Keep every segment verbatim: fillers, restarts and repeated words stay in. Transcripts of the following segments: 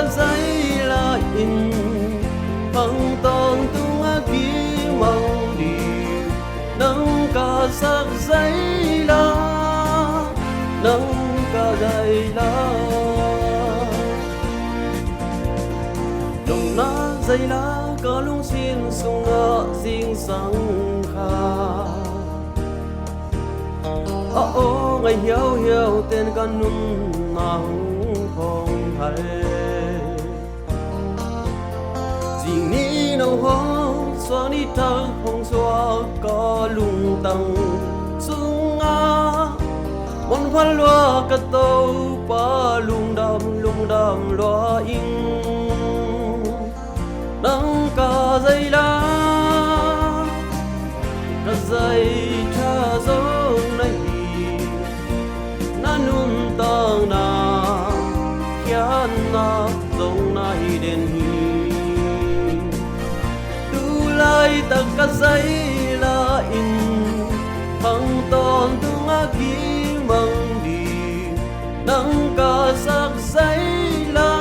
Zaila in hang tawntung a kimang ding, nang ka sak zaila, nang ka zaila. Nong na zaila ka lungsim sungah zingsang kha. A aw ngai hiauhiau ten ka nunna hong khawng thei. Zing ni no hong suak ni thak hong suak ka lungtang sungah, muanpha lua ka Topa lungdam, lungdam lua ing. Nang ka zaila, ka zaitha zong na hi, na nuntakna khiatna zong na hi den hi. Tu laitak ka zaila in hang tawntung a kimang ding, nang ka sak zaila,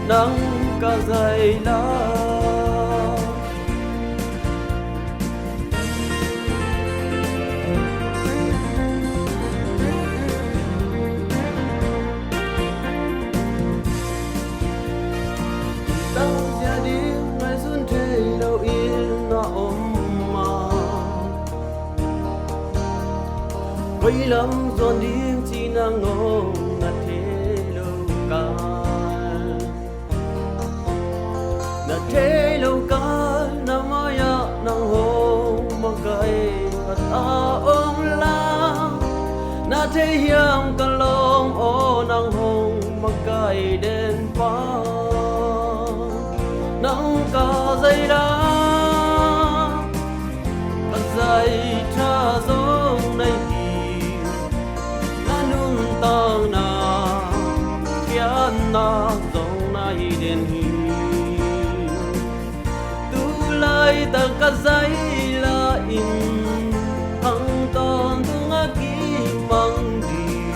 nang ka zaila. Tang zia ding ngaihsun thei lo in na om a, koi lam zuan ding cih nang hong na thei lo kal. Na thei lo kal na mai-ah nang hong makaih khat a om la, na thei hiam ka lawm aw, nang hong makaih den pa. Nang ka zaila, ka zaitha zong na hi, na nuntakna khiatna zong na hi den hi. Tu laitak ka zaila in hang tawntung a kimang ding,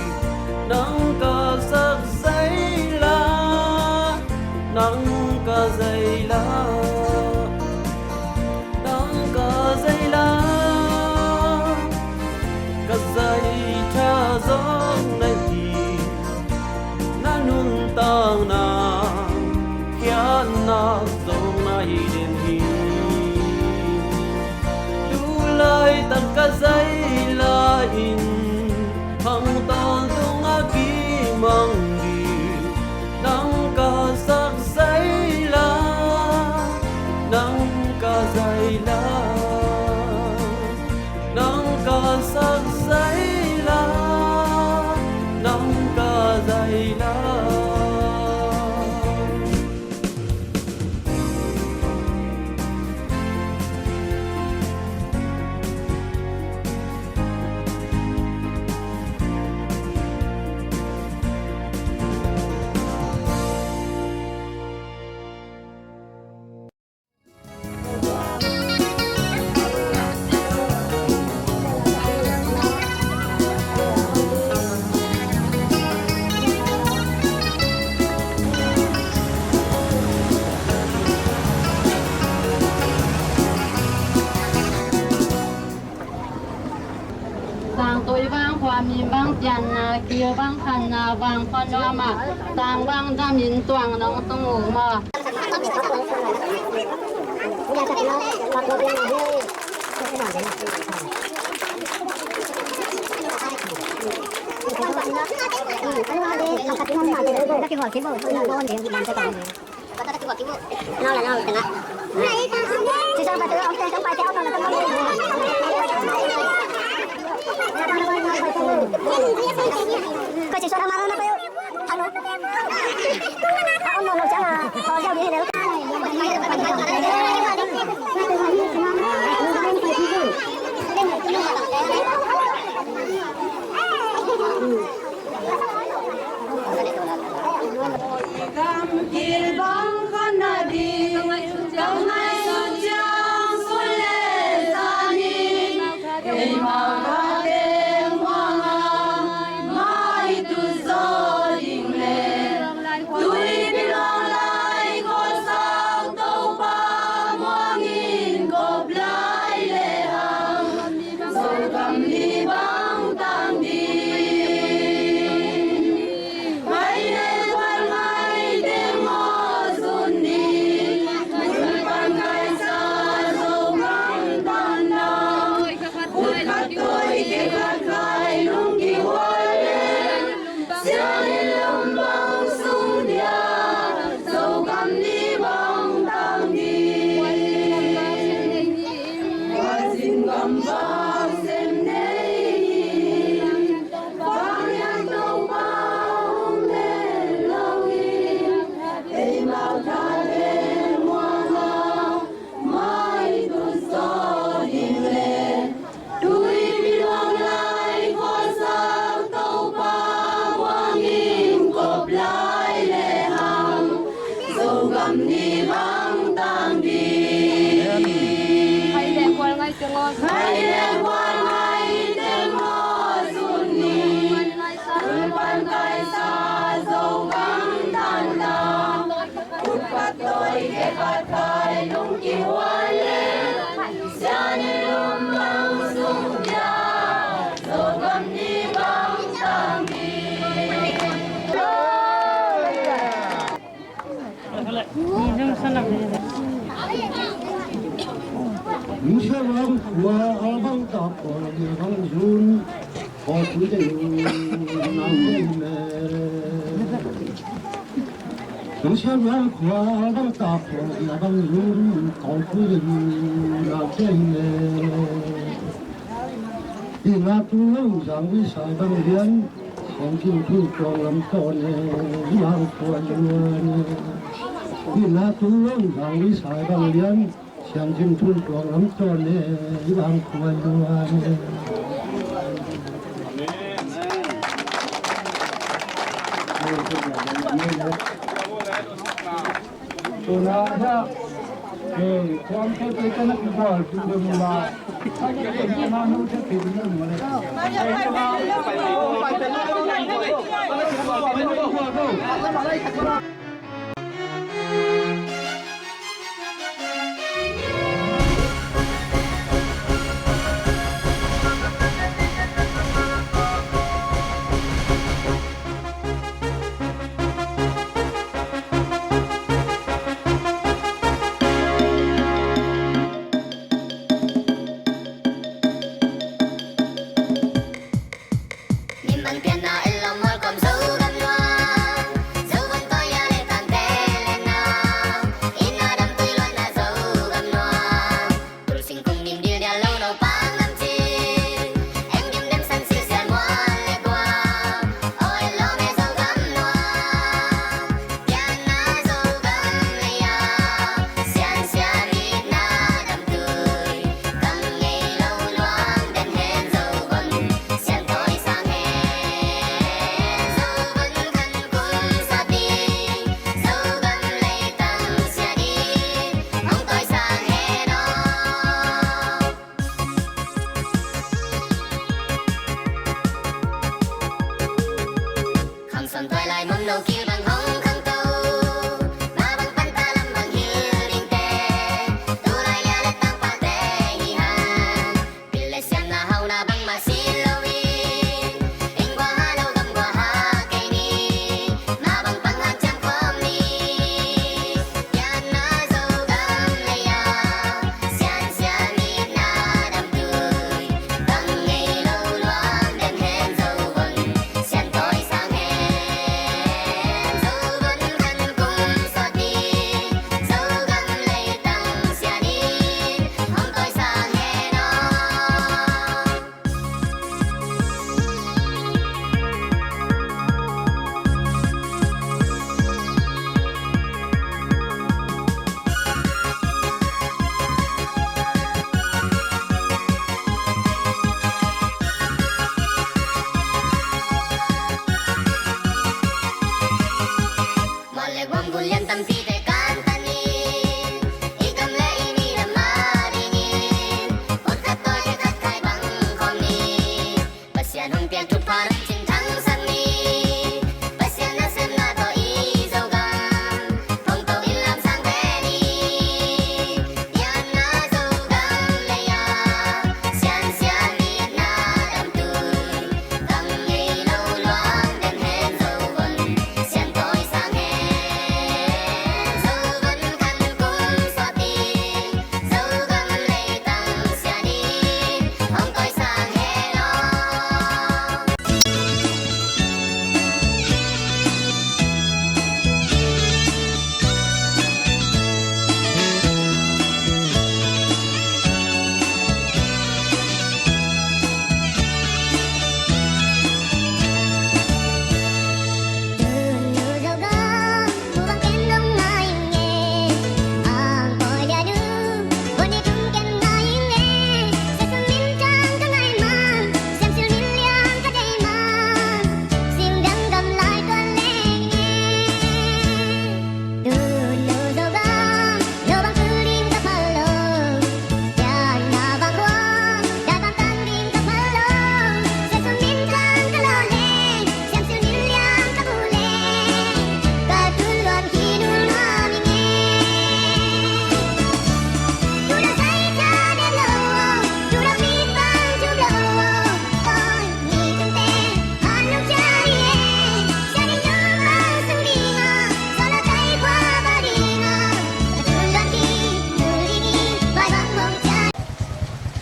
nang ka sak zaila, nang ka zaila. Nang ka zaila, ka zaitha zong na hi, na nuntakna khiatna zong na hi den hi. Tu laitak ka zaila in hang tawntung a kimang ding, nang ka sak zaila, nang ka zaila, nang ka sak zaila, nang ka zaila. Vangtui vangkhua, mim vangpianna, kil vangkhanna, vangkhua nuam ah tang vangdamin tuang nong tung uh maw? Gamkil bang khat na ding, ka ngaihsut ciang sun le zan in, keima ka teng muang a, maitu zaw Lungsiat Ram khua a bang tap, Kawlgam bang zun, Kawlpui dei uh nang dei me. Lungsiat Ram khua a bang tap, Kawlgam bang zun, Kawlpui dei uh nang dei me. Ina tu lo zang wi sai bang lian, Siangtho thu tuang lam tawn e, i bang khua luan e. Ina tu lo zang wi sai bang lian, Siangtho thu tuang lam tawn e, i bang khua luan e. Tuna hiah, eh, khuam te te te na kibual tu de mula. Ai, ke na nu te te de mula.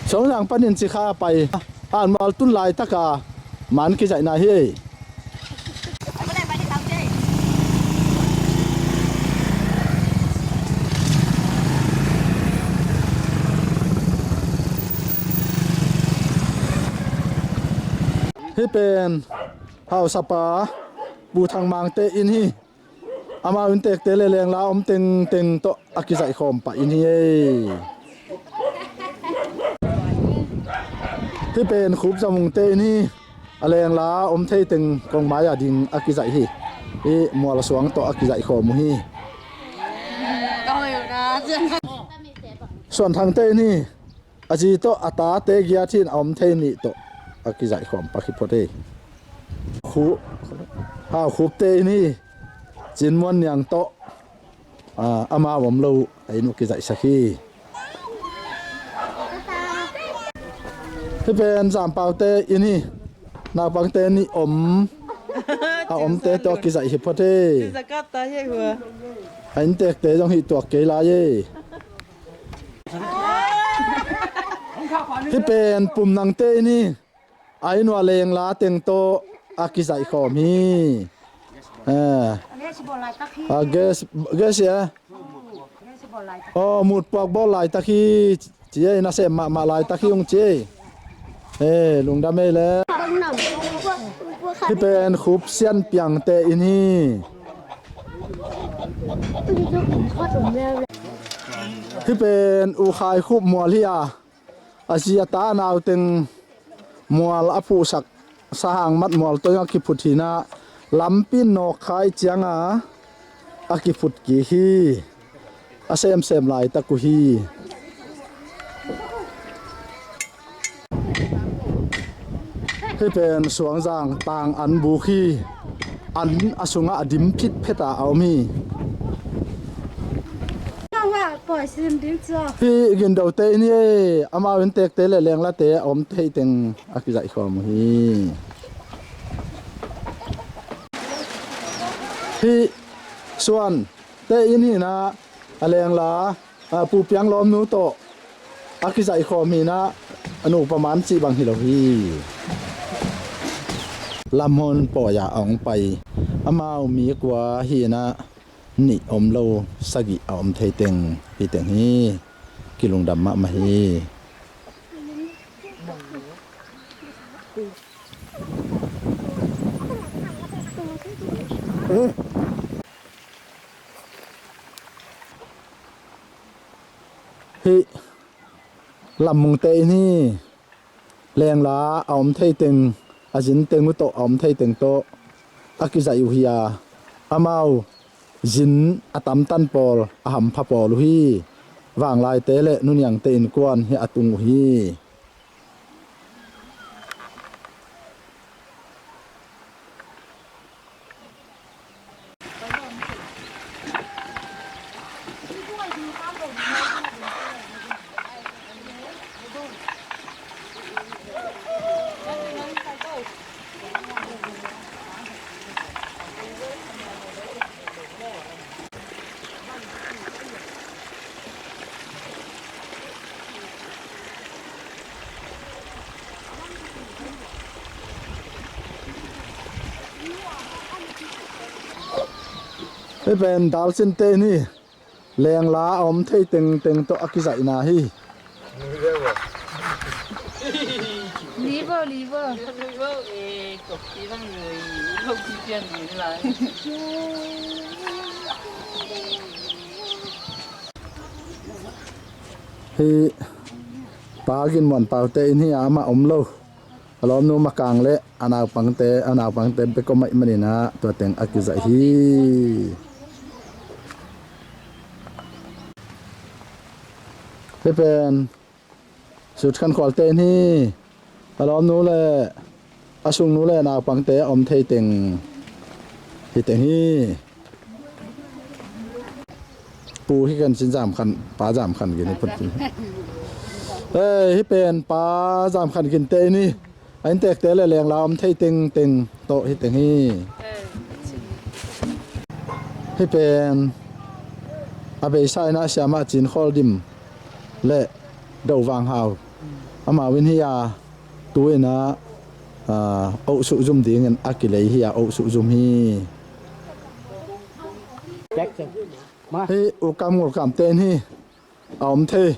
Songzang panin Cikha pai. Hanmual tun laitaka man kizaihna hi. Hih pen hausapa Pu Thang Mangte inn hi. Amau inntekte le lengla om tengteng tawh a kizaihkhawm pah inn hi ei. Hih pen Khup Za Mungte inn hi. A lengla om thei teng kong mai-a ding a kizaih hi. Hih mual a suang tawh a kizaihkhawm uh hi. Suan Thangte inn hi. A zi tawh a tate giat hi-in a om thei nih tawh a kizaihkhawm pah hi phot ei. Khu-, Hau Khupte inn hi. Cin Muan Niang tawh, a, amau om lo a inn uh kizaihsak hi. Hih pen Zam Paute inn hi. Naupangte nih om, a omte tawh kizaih hi phot ei. A inntekte zong hih tuak kei lai ei. Hih pen Pum Nangte inn hi. A inn uh a lengla teng tawh a kizaihkhawm hi. Eh. A gas, gas, eh. Aw, mutpuak bawl laitak hi. Ci ei, nasem mahmah laitak hi ung ci ei. Eh, lungdam ei le. Hih pen Khup Sian Piangte inn hi. Hih pen U Khai Khup mual hi a. A zi a ta a nau teng mual a phuhsak, sahang mat mual tawh a kiphut hi-in ah, lampi nawkkhai cianga a kiphut kik hi. A semsem laitak uh hi. Hih pen Suangzang tang an buk hi. An a sungah a dim phitphet a a om hi. Hih Gindote inn hi ei, amau inntekte le lenglate a om thei teng a kizaihkhawm uh hi. Hih Suante inn hi-in ah a lengla, a, Pu Piang Lawmnu tawh a kizaihkhawm hi-in ah, a nupa man cih bang hi lo hi. Lamhon pawi-ah a hong pai. Amau mi kua hi-in ah, nih om lo sagih a om thei teng hi teng hi. Kilungdam mahmah hi. Hih Lamhonte inn hi. Lengla a om thei teng, a zin teng uh tawh, a om thei teng tawh a kizaih uh hi a, amau zin a tamtan pawl, a hampha pawl uh hi. Vanglaite le Nuniangte innkuan hi a tung uh hi. Hih pen Dalsinte inn hi. Lengla a om thei tengteng tawh a kizaihna hi. Liver, liver. Hih Pa Gin Muan Paute inn hi a, amah om lo. A lawmnu Makang le a naupangte, a naupangte bek om ahih manin ah tua teng a kizaih hi. Hih pen Sut Khan Khualte inn hi. A lawmnu le a sungnu le naupangte a om thei teng hi teng hi. Pu hi kan sin Zam Khan, Pa Zam Khan Gin hi phot hi. Eh, hih pen Pa Zam Khan Ginte inn hi. A inntekte le lengla om thei tengteng tawh hi teng hi. Hih pen a beisa in ah Siamah Cin Khawl Dim le Do Vang Hau Amau in hi a, tu-in ah, ah, ohsuh zum dingin a kilei hi a, ohsuh zum hi. Hih U Kam Ngul Kam te in hi a om thei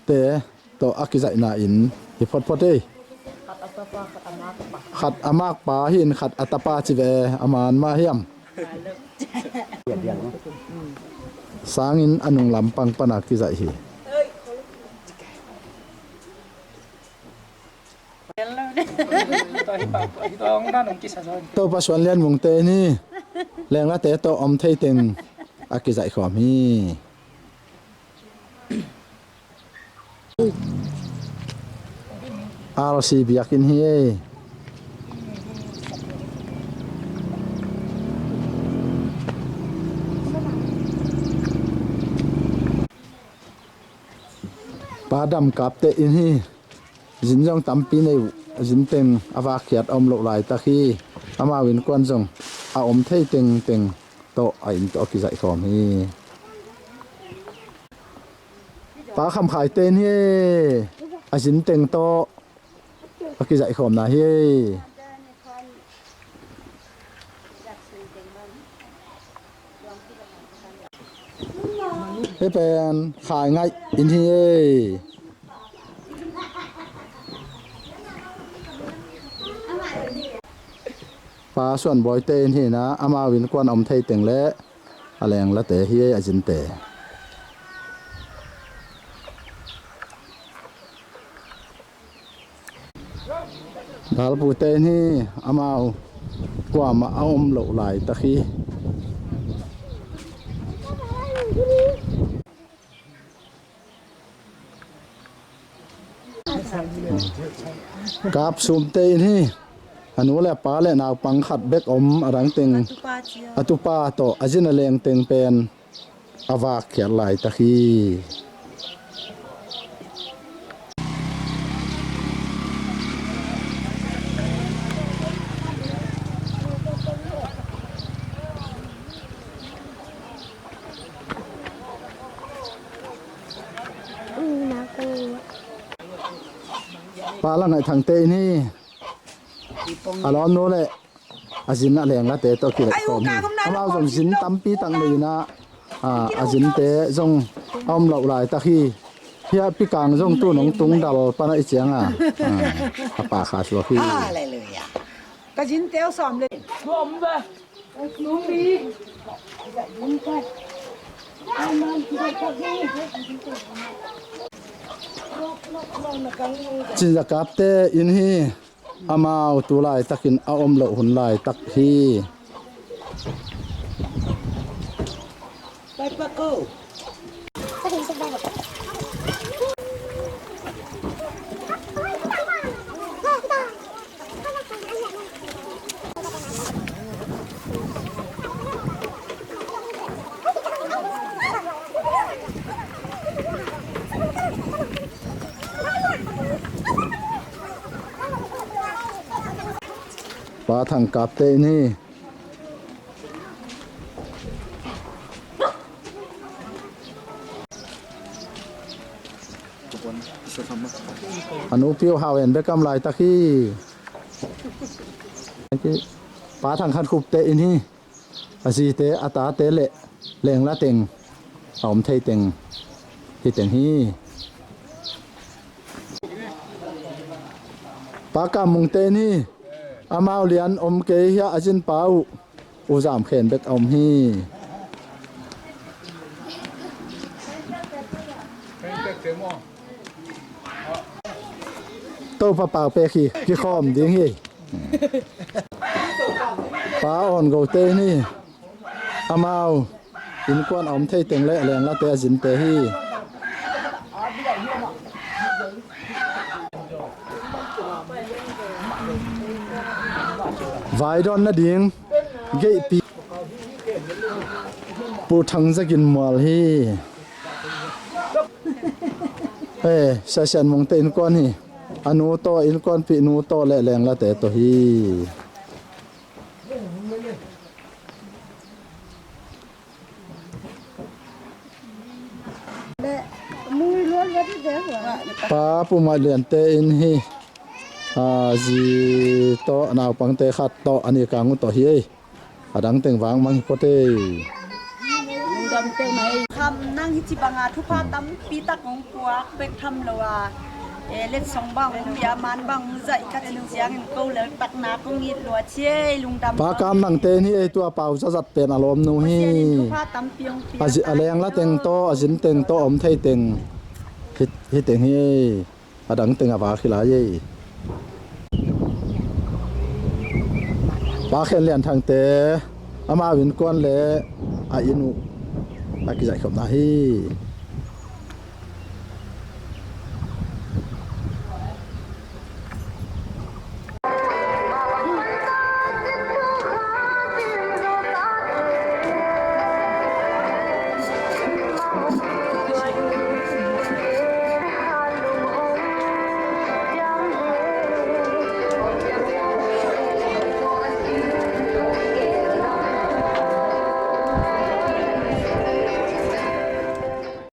te tawh a kizaihna in hi photphot ei. Khat a makpa hi in khat a tapa ci ve, a man mah hiam? Sangin a nung lampang pana kizaih hi. Topa Suan Lian Mung te in hi lenglate tawh om thei teng a kizaih khawm hi. R C biakinn hi ei. Pa Dam Kap te in hi. Zin zong tampi nei uh, a zin teng a vakkhiat a om loh laitak hi. Amau innkuan zong a om thei tengteng tawh a inn tawh a kizaih khawm hi. Pa Kham Khai te in hi. A zin teng tawh a kizaih khawmna hi. Hih pen Khai Ngaih in hi ei. Pa Suan Bawi te in hi na, amau innkuan a om thei teng le a lenglate hi ei, a zinte. Dalpute in hi, amau kuamah a om loh laitak hi. Kap Sum te in hi, a nu le a pa le naupang khat bek om, a dang teng a tupa tawh a zin a leng teng pen a vakkhiat laitak hi. Pa La Ngaih Thang te in hi, a lawmnu le a zin a lenglate tawh kileh kawm hi. Amau zong zin tampi tak nei in ah, a zinte zong a om loh laitak hi. Hih a Pi Kang zong tu nong tung dal pana i ciang a, a pa kha suak hi. Halleluiah. Ka zinte uh sawm le Cin Za Kap te in hi. Amau tu laitakin a om loh hun laitak hi. Pa Thang Kap te in hi. A nupi uh Hau En bek a om laitak hi. Pa Thang Khan Khup te in hi. A zite, a tate le lengla teng a om thei teng hi teng hi. Pa Kam Mung te in hi. Amau lian om kei hi a, a zin pa uh U Zam Khen bek a om hi. Topa pau pek hi, kikhawm ding hi. Pa Awn Go te in hi. Amau innkuan a om thei teng le a lenglate a zinte hi. Vai dawn nading geihpi Pu Thang Za Gin Mual hi. He, Sia Sian Mung te innkuan hi. A nu tawh, innkuanpih nu tawh le lenglate tawh hi. Pa Pu Mai Lian te in hi. A zi tawh, naupangte khat tawh, a ni kang uh tawh hi ei. A dang teng vang mang hi phot ei. Kham nang hi ci banga thupha tampi tak hong puak bek tham lo a, e, letsong bang hong bia, man bang hong zaih ka cih ciangin ko lel takna kong it lua ci ei, lungdam. Pa Kam Nang te in hi ei, tua pau zazat pen a lawmnu hi. Pasian in thupha tampi hong pia. A zi, a leng la teng tawh, a zin teng tawh, om thei teng hi, hi teng hi ei. A dang teng a vak hi lai ei. Pa Khen Lian Thang te, amau innkuan le a inn uh a kizaih khopna hi.